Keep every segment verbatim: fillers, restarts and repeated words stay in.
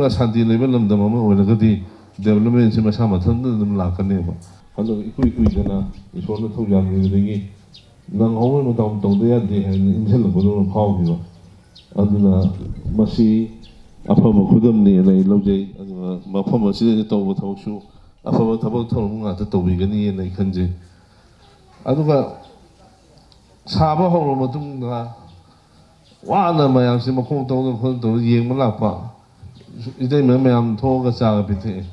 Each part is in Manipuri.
ꯁꯥꯟꯇꯤ ꯂꯩꯕ ꯂꯝꯗꯝ ꯑꯃ ꯑꯣꯏꯔꯒꯗꯤ developmentꯁꯦ ꯃꯁꯥ ꯃꯊꯟꯇ ꯑꯗꯨꯝ ꯂꯥꯛꯀꯅꯦꯕ꯫ ꯑꯗꯣ ꯏꯀꯨꯏ ꯀꯨꯏꯗꯅ ꯏꯁꯣꯔꯅ ꯊꯧꯖꯥꯟꯕꯤꯕꯗꯒꯤ ꯅꯪꯍꯧꯔꯣꯏ ꯃꯇꯝ ꯇꯧꯗ ꯌꯥꯗꯦ ꯍꯥꯏꯅ ꯏꯟꯁꯤꯜꯂꯛꯄꯗꯧꯅ ꯐꯥꯎꯈꯤꯕ꯫ ꯑꯗꯨꯅ ꯃꯁꯤ ꯑꯐꯕ ꯈꯨꯗꯝꯅꯦꯅ ꯑꯩ ꯂꯧꯖꯩ꯫ ꯑꯗꯨꯒ ꯃꯐꯝ ꯑꯁꯤꯗ ꯇꯧꯕ ꯊꯕꯛꯁꯨ ꯑꯐꯕ ꯊꯕꯛ ꯊꯧꯔꯝ ꯉꯥꯛꯇ ꯇꯧꯕꯤꯒꯅꯤꯅ ꯑꯩ ꯈꯟꯖꯩ꯫ ꯑꯗꯨꯒ ꯁꯥꯕ ꯍꯧꯔꯕ ꯃꯇꯨꯡꯗ ꯋꯥꯅ ꯃꯌꯥꯝꯁꯦ ꯃꯈꯣꯡ ꯇꯧꯗꯅ ꯈꯣꯠꯇꯅ ꯇꯧꯔꯒ ꯌꯦꯡꯕ ꯂꯥꯛꯄ ꯏꯇꯩꯃ ꯃꯌꯥꯝ ꯊꯣꯛꯑꯒ ꯆꯥꯒ ꯄꯤꯊꯛꯑꯦ꯫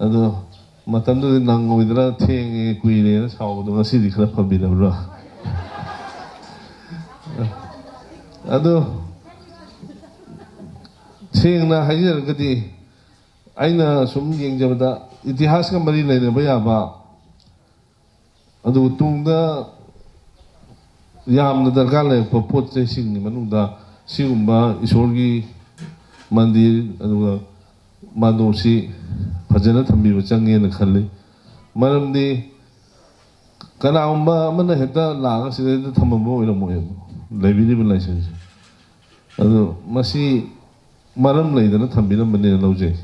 ꯑꯗꯣ ꯃꯇꯝꯗꯨꯗ ꯅꯪꯉꯣꯏꯗ꯭ꯔꯥ, ꯊꯦꯡꯉꯦ, ꯀꯨꯏꯔꯦꯅ ꯁꯥꯎꯕꯗꯣ ꯉꯁꯤꯗꯤ ꯈꯔ ꯐꯕꯤꯔꯕ꯭ꯔꯥ? ꯑꯗꯣ ꯁꯦꯡꯅ ꯍꯥꯏꯖꯔꯒꯗꯤ, ꯑꯩꯅ ꯁꯨꯝ ꯌꯦꯡꯖꯕꯗ ꯏꯇꯤꯍꯥꯁꯀ ꯃꯔꯤ ꯂꯩꯅꯕ ꯌꯥꯕ, ꯑꯗꯨꯒ ꯇꯨꯡꯗ ꯌꯥꯝꯅ ꯗꯔꯀꯥꯔ ꯂꯩꯔꯛꯄ ꯄꯣꯠ ꯆꯩꯁꯤꯡꯒꯤ ꯃꯅꯨꯡꯗ ꯁꯤꯒꯨꯝꯕ ꯏꯁꯣꯔꯒꯤ ꯃꯟꯗꯤꯔ, ꯑꯗꯨꯒ ꯃꯥꯟꯗꯣꯞꯁꯤ ꯐꯖꯅ ꯊꯝꯕꯤꯕ ꯆꯪꯉꯦꯅ ꯈꯜꯂꯤ꯫ ꯃꯔꯝꯗꯤ ꯀꯅꯥꯒꯨꯝꯕ ꯑꯃꯅ ꯍꯦꯛꯇ ꯂꯥꯛꯑꯒ ꯁꯤꯗꯩꯗ ꯊꯝꯃꯝꯕ ꯑꯣꯏꯔꯝꯃꯣꯏꯕ ꯂꯩꯕꯤꯔꯤꯕ ꯂꯥꯏꯁꯪꯁꯦ꯫ ꯑꯗꯨ ꯃꯁꯤ ꯃꯔꯝ ꯂꯩꯗꯅ ꯊꯝꯕꯤꯔꯝꯕꯅꯦꯅ ꯂꯧꯖꯩ꯫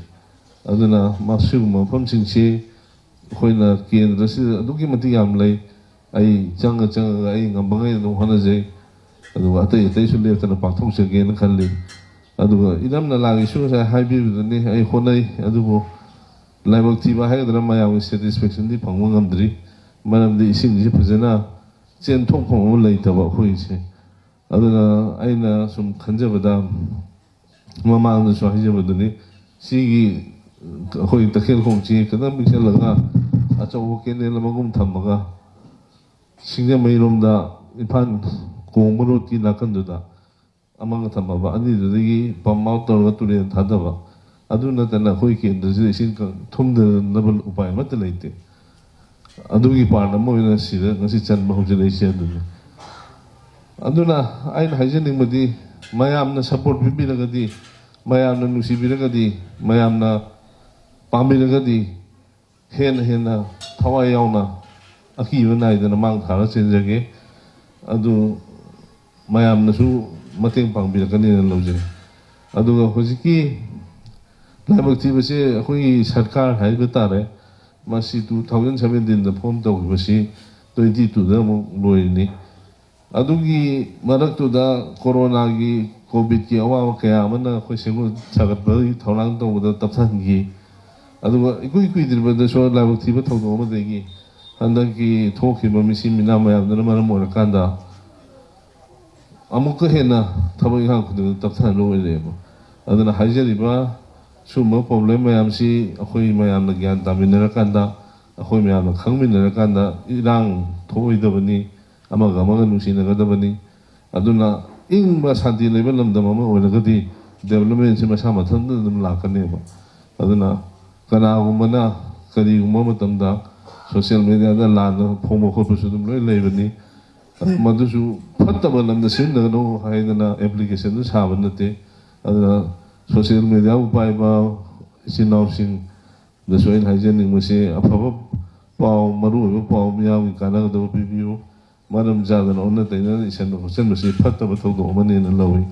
ꯑꯗꯨꯅ ꯃꯁꯤꯒꯨꯝꯕ ꯃꯐꯝꯁꯤꯡꯁꯤ ꯑꯩꯈꯣꯏꯅ ꯀꯦꯟꯗ꯭ꯔꯁꯤꯗ ꯑꯗꯨꯛꯀꯤ ꯃꯇꯤꯛ ꯌꯥꯝ ꯂꯩ꯫ ꯑꯩ ꯆꯪꯉ ꯆꯪꯉꯒ ꯑꯩ ꯉꯝꯕꯉꯩ ꯑꯗꯨꯝ ꯍꯣꯠꯅꯖꯩ꯫ ꯑꯗꯨꯒ ꯑꯇꯩ ꯑꯇꯩꯁꯨ ꯂꯦꯞꯇꯅ ꯄꯥꯡꯊꯣꯛꯆꯒꯦꯅ ꯈꯜꯂꯤ꯫ ꯑꯗꯨꯒ ꯏꯅꯝ ꯅꯂꯥꯒꯤꯁꯨ ꯉꯁꯥꯏ ꯍꯥꯏꯕꯤꯕꯗꯨꯅꯤ, ꯑꯩ ꯍꯣꯠꯅꯩ, ꯑꯗꯨꯕꯨ ꯂꯥꯏꯕꯛ ꯊꯤꯕ ꯍꯥꯏꯒꯗ꯭ꯔꯥ, ꯃꯌꯥꯝꯒꯤ ꯁꯦꯇꯤꯁꯐꯦꯛꯁꯟꯗꯤ ꯐꯪꯕ ꯉꯝꯗ꯭ꯔꯤ꯫ ꯃꯔꯝꯗꯤ ꯏꯁꯤꯡꯁꯤ ꯐꯖꯅ ꯆꯦꯟꯊꯣꯛꯐꯝ ꯑꯃ ꯂꯩꯇꯕ ꯑꯩꯈꯣꯏꯁꯦ꯫ ꯑꯗꯨꯅ ꯑꯩꯅ ꯁꯨꯝ ꯈꯟꯖꯕꯗ, ꯃꯃꯥꯡꯗꯁꯨ ꯍꯥꯏꯖꯕꯗꯨꯅꯤ, ꯁꯤꯒꯤ ꯑꯩꯈꯣꯏ ꯇꯈꯦꯜ ꯈꯣꯡꯁꯤ ꯈꯤꯇꯪ ꯄꯤꯛꯁꯜꯂꯒ ꯑꯆꯧꯕ ꯀꯦꯅꯦꯜ ꯑꯃꯒꯨꯝ ꯊꯝꯃꯒ, ꯁꯤꯡꯖꯃꯩꯔꯣꯝꯗ ꯏꯝꯐꯥꯜ ꯀꯣꯡꯕ ꯔꯣꯗꯀꯤ ꯅꯥꯀꯟꯗꯨꯗ ꯑꯃꯒ ꯊꯝꯃꯕ, ꯑꯅꯤꯗꯨꯗꯒꯤ ꯄꯝ ꯑꯥꯎꯠ ꯇꯧꯔꯒ ꯇꯨꯔꯦꯟ ꯊꯥꯗꯕ꯫ ꯑꯗꯨ ꯅꯠꯇꯅ ꯑꯩꯈꯣꯏ ꯀꯦꯟꯗ꯭ꯔꯁꯤꯗ ꯏꯁꯤꯡ ꯀꯪ-, ꯊꯨꯝꯗꯅꯕ ꯎꯄꯥꯏ ꯑꯃꯠꯇ ꯂꯩꯇꯦ꯫ ꯑꯗꯨꯒꯤ ꯄꯥꯔꯠ ꯑꯃ ꯑꯣꯏꯅ ꯁꯤꯗ ꯉꯁꯤ ꯆꯟꯕ ꯍꯧꯖꯤꯜꯂꯛꯏꯁꯦ ꯑꯗꯨꯅꯤ꯫ ꯑꯗꯨꯅ ꯑꯩꯅ ꯍꯥꯏꯖꯅꯤꯡꯕꯗꯤ, ꯃꯌꯥꯝꯅ ꯁꯄꯣꯔꯠ ꯄꯤꯕꯤꯔꯒꯗꯤ, ꯃꯌꯥꯝꯅ ꯅꯨꯡꯁꯤꯕꯤꯔꯒꯗꯤ, ꯃꯌꯥꯝꯅ ꯄꯥꯝꯕꯤꯔꯒꯗꯤ, ꯍꯦꯟꯅ ꯍꯦꯟꯅ ꯊꯋꯥꯏ ꯌꯥꯎꯅ ꯑꯀꯤꯕ ꯅꯥꯏꯗꯅ ꯃꯥꯡ ꯊꯥꯔ ꯆꯦꯟꯖꯒꯦ꯫ ꯑꯗꯨ ꯃꯌꯥꯝꯅꯁꯨ ꯃꯇꯦꯡ ꯄꯥꯡꯕꯤꯔꯛꯀꯅꯤꯅ ꯂꯧꯖꯩ꯫ ꯑꯗꯨꯒ ꯍꯧꯖꯤꯛꯀꯤ ꯂꯥꯏꯕꯛ ꯊꯤꯕꯁꯦ ꯑꯩꯈꯣꯏꯒꯤ ꯁꯔꯀꯥꯔ ꯍꯥꯏꯕ ꯇꯥꯔꯦ, ꯃꯁꯤ ꯇꯨ ꯊꯥꯎꯖꯟ ꯁꯕꯦꯟꯇꯤꯟꯗ ꯐꯣꯝ ꯇꯧꯈꯤꯕꯁꯤ ꯇ꯭ꯋꯦꯟꯇꯤ ꯇꯨꯗ ꯑꯃꯨꯛ ꯂꯣꯏꯔꯤꯅꯤ꯫ ꯑꯗꯨꯒꯤ ꯃꯔꯛꯇꯨꯗ ꯀꯣꯔꯣꯅꯥꯒꯤ, ꯀꯣꯚꯤꯗꯀꯤ ꯑꯋꯥꯕ ꯀꯌꯥ ꯑꯃꯅ ꯑꯩꯈꯣꯏ ꯁꯦꯝꯒꯠ ꯁꯥꯒꯠꯄꯒꯤ ꯊꯧꯔꯥꯡ ꯇꯧꯕꯗ ꯇꯞꯊꯍꯟꯈꯤ꯫ ꯑꯗꯨꯒ ꯏꯀꯨꯏ ꯀꯨꯏꯗ꯭ꯔꯤꯕꯗꯁꯨ ꯂꯥꯏꯕꯛ ꯊꯤꯕ ꯊꯧꯗꯣꯛ ꯑꯃꯗꯒꯤ ꯍꯟꯗꯛꯀꯤ ꯊꯣꯛꯈꯤꯕ ꯃꯤꯁꯤ ꯃꯤꯅꯥ ꯃꯌꯥꯝꯗꯨꯅ ꯃꯔꯝ ꯑꯣꯏꯔꯀꯥꯟꯗ ꯑꯃꯨꯛꯀ ꯍꯦꯟꯅ ꯊꯕꯛ ꯏꯪꯈꯥꯡ ꯈꯨꯗꯤꯡꯃꯛ ꯇꯞꯊꯍꯟꯕ ꯑꯣꯏꯔꯛꯑꯦꯕ꯫ ꯑꯗꯨꯅ ꯍꯥꯏꯖꯔꯤꯕ ꯁꯨꯝꯕ ꯄ꯭ꯔꯣꯕ꯭ꯂꯦꯝ ꯃꯌꯥꯝꯁꯤ ꯑꯩꯈꯣꯏ ꯃꯌꯥꯝꯅ ꯒ꯭ꯌꯥꯟ ꯇꯥꯃꯤꯟꯅꯔꯀꯥꯟꯗ, ꯑꯩꯈꯣꯏ ꯃꯌꯥꯝꯅ ꯈꯪꯃꯤꯟꯅꯔꯀꯥꯟꯗ ꯏꯔꯥꯡ ꯊꯣꯛꯑꯣꯏꯗꯕꯅꯤ, ꯑꯃꯒ ꯑꯃꯒ ꯅꯨꯡꯁꯤꯅꯒꯗꯕꯅꯤ꯫ ꯑꯗꯨꯅ ꯏꯪꯕ ꯁꯥꯟꯇꯤ ꯂꯩꯕ ꯂꯝꯗꯝ ꯑꯃ ꯑꯣꯏꯔꯒꯗꯤ ꯗꯦꯕꯂꯞꯃꯦꯟꯁꯤ ꯃꯁꯥ ꯃꯊꯟꯇ ꯑꯗꯨꯝ ꯂꯥꯛꯀꯅꯦꯕ꯫ ꯑꯗꯨꯅ ꯀꯅꯥꯒꯨꯝꯕꯅ ꯀꯔꯤꯒꯨꯝꯕ ꯃꯇꯝꯗ ꯁꯣꯁꯤꯌꯦꯜ ꯃꯦꯗꯤꯌꯥꯗ ꯂꯥꯟꯅ ꯐꯣꯡꯕ ꯈꯣꯠꯄꯁꯨ ꯑꯗꯨꯝ ꯂꯣꯏ ꯂꯩꯕꯅꯤ꯫ ꯑꯗꯨ ꯃꯗꯨꯁꯨ ꯐꯠꯇꯕ ꯂꯝꯗ ꯁꯤꯖꯤꯟꯅꯒꯅꯨ ꯍꯥꯏꯗꯅ ꯑꯦꯄ꯭ꯂꯤꯀꯦꯁꯟꯗꯨ ꯁꯥꯕ ꯅꯠꯇꯦ꯫ ꯑꯗꯨꯅ ꯁꯣꯁꯤꯌꯦꯜ ꯃꯦꯗꯤꯌꯥꯕꯨ ꯄꯥꯏꯕ ꯏꯆꯤꯟ ꯏꯅꯥꯎꯁꯤꯡꯗꯁꯨ ꯑꯩꯅ ꯍꯥꯏꯖꯅꯤꯡꯕꯁꯤ, ꯑꯐꯕ ꯄꯥꯎ, ꯃꯔꯨꯑꯣꯏꯕ ꯄꯥꯎ, ꯃꯤꯌꯥꯝꯒꯤ ꯀꯥꯟꯅꯒꯗꯕ ꯄꯤꯕꯤꯌꯨ꯫ ꯃꯔꯝ ꯆꯥꯗꯅ ꯑꯣꯟꯅ ꯇꯩꯅꯅ ꯏꯁꯟꯕ ꯈꯣꯠꯆꯟꯕꯁꯤ ꯐꯠꯇꯕ ꯊꯧꯗꯣꯛ ꯑꯃꯅꯦꯅ ꯂꯧꯏ꯫